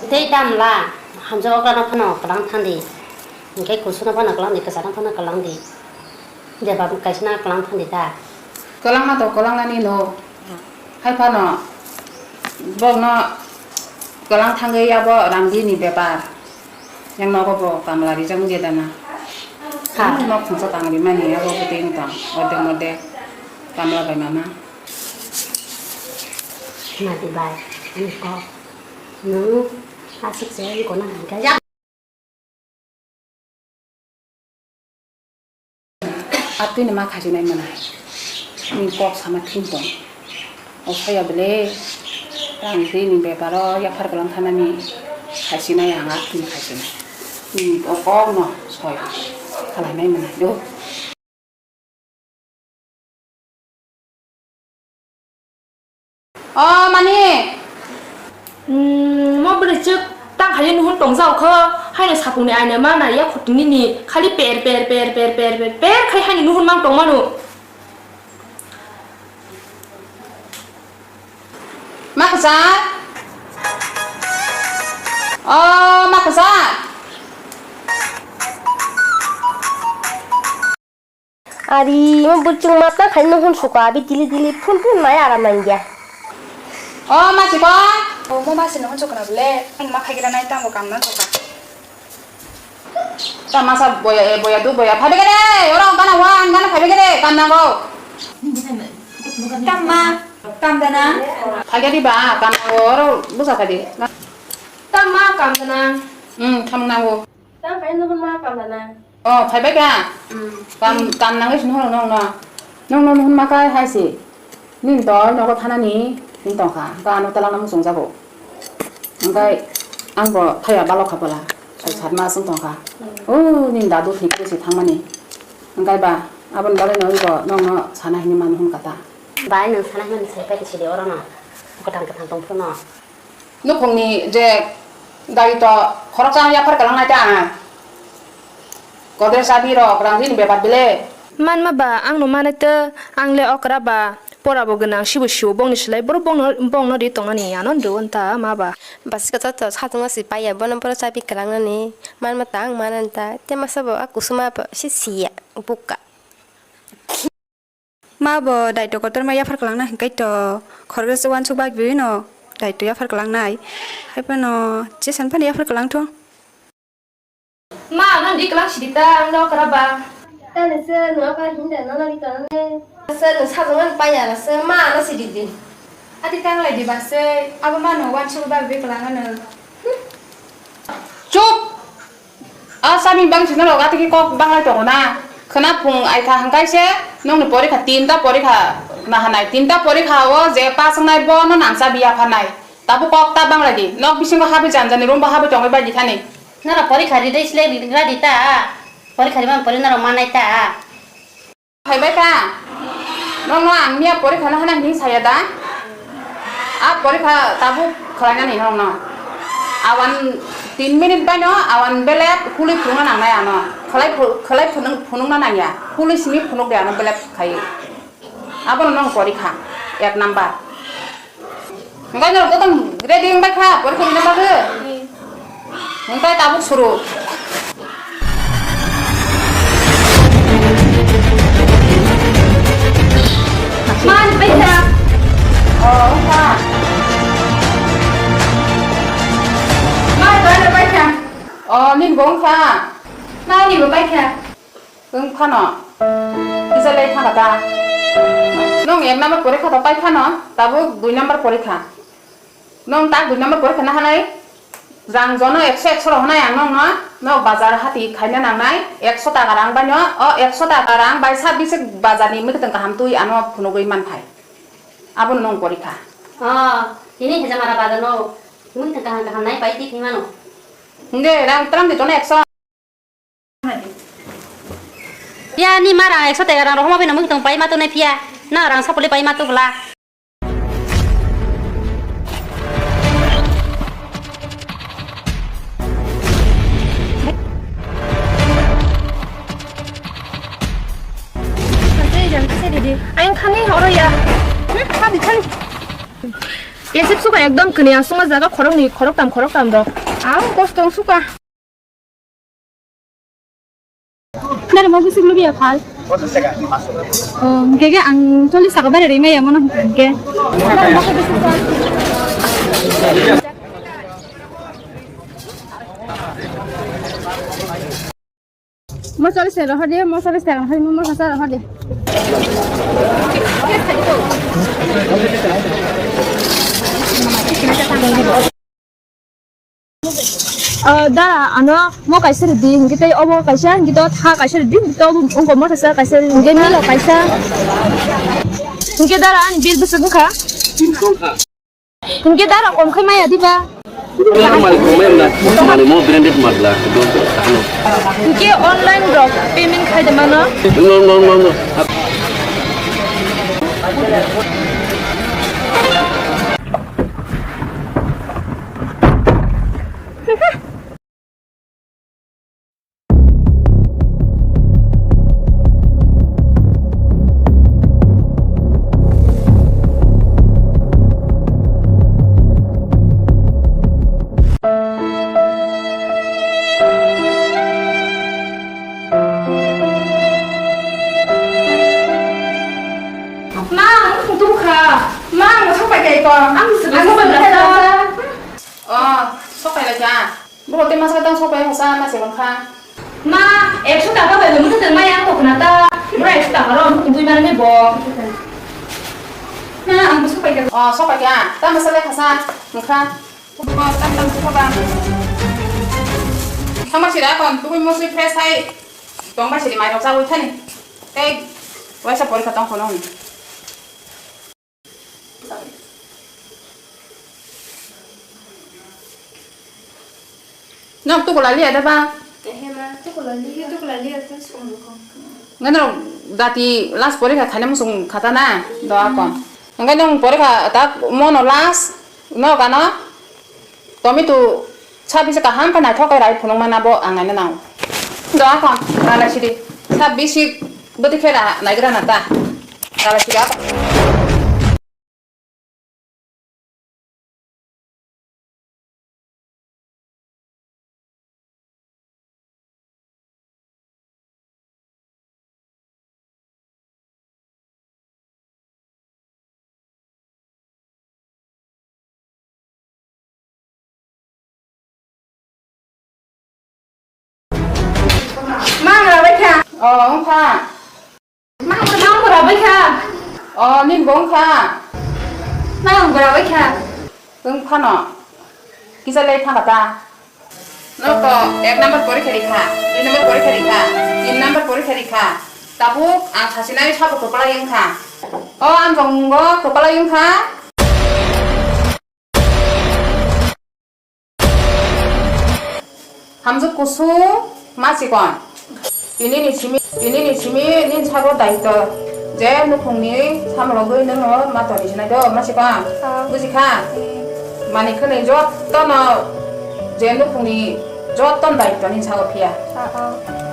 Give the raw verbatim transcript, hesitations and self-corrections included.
Tei tamla, hamjak okra no phano kwlang thangdi. Hwnkhe kusu no phano kwlangdi, kwchar no phano kwlangdi. Jeba kaisa no kwlang thangdi ta. Kwlangma to kwlangnani no. Hai phano bokno kwlang thangwi abo rang bini bepar. Yang nogo bo kamla rijak wngya dana. Ha. Nok khungsa tang rimani abo bwtwi wng tong. Ordek mordek kamla bai mama. Madi bai, ani kok. Nwng aswk se wngkona hwnkhe. Atwini ma khasinai mwnai. Ni kok sama thim tong. O saya bele. Rang twi ni beparo yaphar kwlang thanani khasinai ang atwini khasinai. Ni o kok no soi. Kalainai mwnai do. O mani. Mm, mo bwrwi chwk tang khaina nuhun tongjak kho, haino sapungni aina ma nai ya khotini ni khali per per per per per per per khai haino nuhun mang tong mano. Ma kwchar. O ma kwchar. Ari, mo bwrwi chwng matna khai nung hun suka, abi dili dili phun phun nai aram nang ya. O, ma si ko? O, mo ma si nung hun sukna bole. Ang ma khai gira nai tamo kam na suka. Ta masa boya, eh, boya du boya. Phai bege de, oro gana wan, gana phai bege de, kam nango. Kam ma, kam dana. Phai gadi ba, kam nango, oro busa khai di. Kam ma, kam dana. Hmm, kam nango. Tang khai nung ma kam dana. Oh, phai bai kha? Hmm. Kam, kam nangwi sini horo nong no. Nong no hwn ma khai hai si. Nin to nogo thanani nin tong kha. Ga no tala no musung jago. Angkai ang bo thaya balok kha pala. Sai sat ma sung tong kha. Hmm. Oh, nin dadu thik si thangmani. Angkai ba abon bagwi no ibo nong no sana hini man hwn kata. Bai nung sana hwn sai pai si de oro no. Kwtang kwtang tong phuru no. Nukhungni je gari to khoroksa yaphar kwlangnai ta ang. Koder chabi rok rang rini bepar bile. Manma ba ang no manai te ang le okra ba pora bo gwnang sibo sibo bongni slai borok bongno bongno ri tongnani ano do ta ma ba. Basi kata to satung asi paya bono pora chabi kwlangnani manma ta ang manani ta te masa bo a kusuma ba si siya buka. Ma bo daito kotor ma yaphar kwlang na hinkai to khoroksa uansuk bagwi no daito yaphar kwlang nai hai phano jesan phano yaphar kwlang thung. Ma, ano di kwlang sidi ta, ang no kwra ba. Tani se no ka hinda no nagi to ne. Se no sajung an paya se ma ano sidi di. Ati tang lai di ba se abo ma no uansuk bagwi kwlang ano. Chup! A sami bang sino rok atiki kok banglai tongo na. Khwna phung aitha hwnkhe se nongni porikha tinta porikha nahanai. Tinta porikha o je pass wngnai bono nangcha biya phanai. Tabuk kok ta banglai di. Nok bisingo habwi janjani room bo habwi tongwi bai di thani. Nara porikha ri dei slai ri ra di ta. Porikha ri man pori nara manai ta. Phaibai kha. Nokno ang miya porikha no hana hini saya da? A porikha tabuk khwlainani nokno. Awan tin minute baino awan belek hului phunukna nangnai ano. Khwlai phu-, khwlai phunuk, phunukna nangya. Hului simi phunuk de ano belek khai. Abono nong porikha. Ek number. Hwnkhe norok joto ready wngbai kha, porikha rwna bagwi? Hwnkhe tabuk suru. Ma, ani paikha. O, wngkha. Ma, ani paikha. O, nini bo wngkha. Ma, ani bo paikha. Wng phano. Kisa le thangkha ta. Nong ek number porikha to pai phano, tabuk dui number porikha. Nong tak dui number porikha na hanai. Rang jono ekso, ekso rok hanai ang nong no. Nok bazar hati khaina nangnai. Ekso taka rang baino, o ekso taka rang bai sabbish bazar ni mwkhwtwng kaham twi ano phunugwi manphai. Abo nong porikha. Ah, tini hejamara bazar no. Mwkhwtwng kaham kaham nai pai twi thwi mano. Nge rang tram di jono ekso. Phiya ni ma rang ekso tega rang rohoma bini mwkhwtwng pai ma tongnai phiya. Na rang sapuli pai ma tubla. Ang khani oro ya. Hmm, khani, khani. Kesep suka ekdom kini ang suma jaga khoroknwi khoroktam khoroktam rok. Ang kostong suka. Nare mo bisik lubiya phal. Oh, hingke ang chollis taka bare rimaya mono hingke. Mo chollis taka rohor de, mo chollis taka rohor de, mo mo rohor de. Ah, dara, ano mo kaisa ridi, hingke tei obo kaisa, hingke to tha kaisa ridi, hingke to obo wngkha mo kaisa, kaisa ridi, hingke milo kaisa. Hingke dara, ani bill bwswk wngkha? Hingke dara, kom khai maya diba? Mali, mali, mo branded magla, don't, ano. Hingke online rok payment khai de mano? No, no, no, no. Ma, ang tungkha. Ma, ang sok pai kai ko. Ang sok pai kai ko. Oh, sok pai lai kha. Bro, te masa tang sok pai hasa ma se bang kha. Ma, ekso taka bai bumung te maya ang kokna ta. Bro, ekso taka ro, ang tungtui mane bo. Ma, ang sok pai kai. Oh, sok pai kha. Ta masa lai hasa, mukha. Bro, tam tam sok ba. Sama sira kon, tungui mosui fresh hai. Tong ba siri mai rok sa ui thani. Tei, waisa porikha tong kono. Nok tukula liya da ba? Ehe ma, tukula liya, tukula liya ta sung ko. Ngano dati last porikha thani musung khata na, do akon. Ngai nong porikha ta mono last, no gano. Tomi tu Sabisi kaham khe naithok khe rai phunukmana bo ang naina nango. Do akon rala sidi. Sabisi bwtwi khe ra naigra na ta. Rala sidi akon. Ma, ang rabai kha. Oh, wng kha. Ma, ang, ma, ang rabai kha. Oh, nini bo wng kha. Ma, ang rabai kha. Wng phano. Kisa le thang kha ta. Nokto ek number porikha rikha, dui number porikha rikha, tin number porikha rikha. Tabuk ang sasinai sabo kwpalai wngkha. O ang jongmungo kwpalai wngkha. Hamjwk kusu ma chikon. Tini ni simi, tini ni simi nini sabo daityo je nukhungni samologwi nwngno ma toni sinai do, ma sikha? Ah. Buji kha? Hmm. Mani khwnwi jottono je nukhungni jottono daityo nini sago phiya. Ah, ah.